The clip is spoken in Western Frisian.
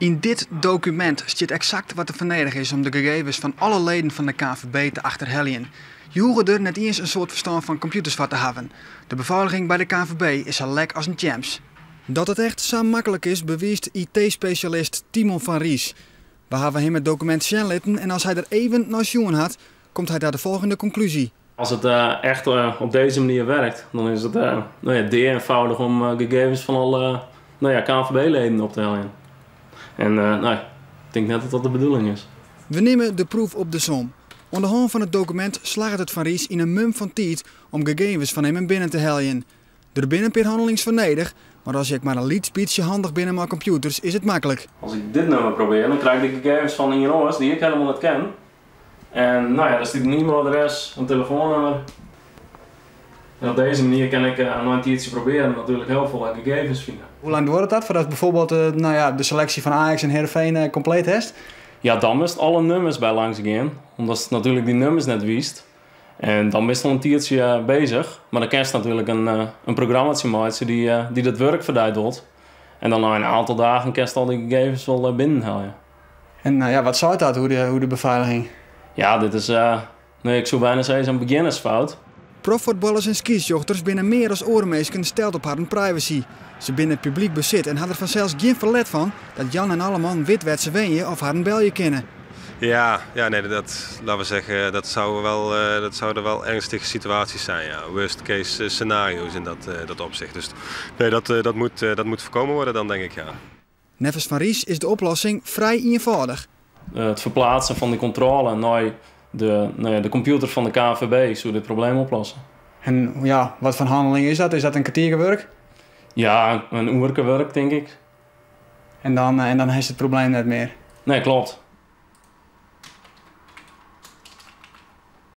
Yn dit dokumint stiet eksakt wat der foar nedich is om de gegevens fan alle leden fan de KNVB te achterheljen. Je hoege der net iens in soad ferstân fan kompjûters foar te hawwen. De befeiliging by de KNVB is sa lek as in tjems. Dat it echt sa maklik is, bewiist IT-spesjalist Timon van Ries. We hawwe him it dokumint sjen litten en as hy der even nei sjoen hat, komt hy ta de folgjende konklúzje. As it echt op deze manier werkt, dan is it, nou ja, dea-eenvoudig om gegevens fan alle, nou ja, KNVB-leden op te heljen. En nou, ik tink net dat dat de bedoeling is. We nimme de proef op de som. Oan de hân fan it dokumint slagget it Van Ries yn in mum fan tiid om gegevens fan immen binnen te heljen. Der binne in pear hannelings foar nedich, mar as je ek mar in lyts bytsje handich binne mei kompjûters is it maklik. As ik dit nûmer probearje, dan krij ik de gegevens fan ien oars dy't ik helemaal net ken. En nou ja, der stiet in e-mailadres, in telefoannûmer. En op deze manier kin ik nei in tiidsje probearjen natuerlik hiel folle gegevens fine. Hoe lang duorret dat foardat bijvoorbeeld, nou ja, de seleksje fan Ajax en Heerenveen kompleet hast? Ja, dan moatst alle nûmers by langs gean, omdatst natuerlik dy nûmers net witst. En dan bist al in tiidsje beuzich, mar dan kinst natuerlik in programmatsje meitsje dy't dat wurk foar dy docht. En dan nei in oantal dagen kinst al dy gegevens wol binnenhelje. En nou ja, wat seit dat oer de befeiliging? Ja, dit is, nee, ik soe byna sizze in begjinnersfout. Proffuotballers en skiedsrjochters binne mear as oare minsken steld op harren privacy. Se binne publyk besit en ha der fansels gjin ferlet fan dat Jan en alleman wit wêr't se wenje of harren belje kinne. Ja, nee, dat, laten we zeggen, dat zouden wel ernstige situaties zijn. Ja. Worst case scenario's in dat opzicht. Dus nee, dat moet voorkomen worden dan, denk ik, ja. Neffens Van Ries is de oplossing frij ienfâldich. It ferpleatsen fan de kontrôle nei de, nou ja, de kompjûter fan de KNVB soe dit probleem oplosse. En ja, wat foar hanneling is dat? Is dat in kertierke wurk? Ja, in oerke wurk, tink ik. En dan is it probleem net mear? Nee, kloppet.